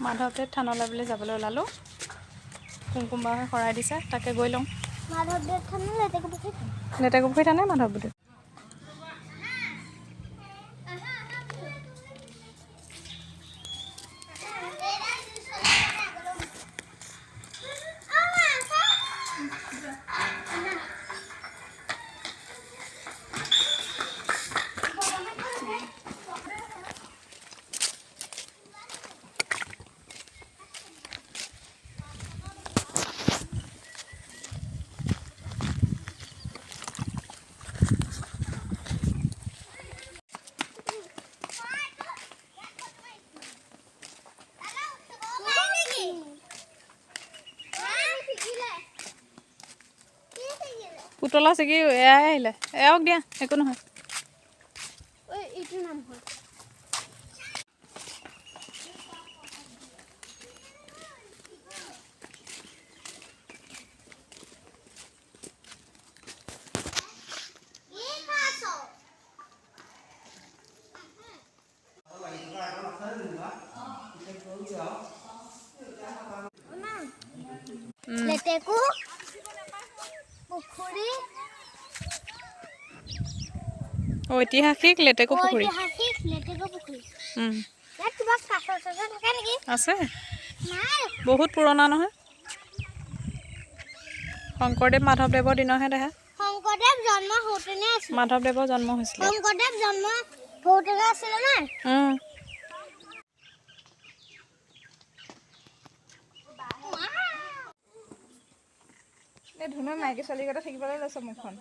মাধৱদেৱ থানলৈ বুলি যাবলৈ ওলালোঁ। কুমকুম বাহে শৰাই দিছে, তাকে গৈ লওঁ। মাধৱদেৱ থান, লেটেকু পুখুৰী থান। লেটেকু পুখুৰী থানে, মাধৱদেৱ। পুতলা ছিগি এয়াই আহিলে। এয়াওক দিয়া, একো নহয়। এইটো নাম হয়। লেটেকু পুখুৰী। ঐতিহাসিক লেটেকু পুখুৰী। ঐতিহাসিক লেটেকু পুখুৰী। ইয়াত কিবা কাছ চাছ থাকে নেকি? আছে। নাই। বহুত পুৰণা নহয়, শংকৰদেৱ মাধৱদেৱৰ দিনৰহে দেখা। শংকৰদেৱ জন্ম হওঁতেনে আছিল। মাধৱদেৱৰ জন্ম হৈছিলে। শংকৰদেৱ জন্ম হওঁতেনে আছিলে নাই? এই ধুনুৱে মাইকী ছোৱালীগতে থাকিবলৈ লৈছে মুখখন।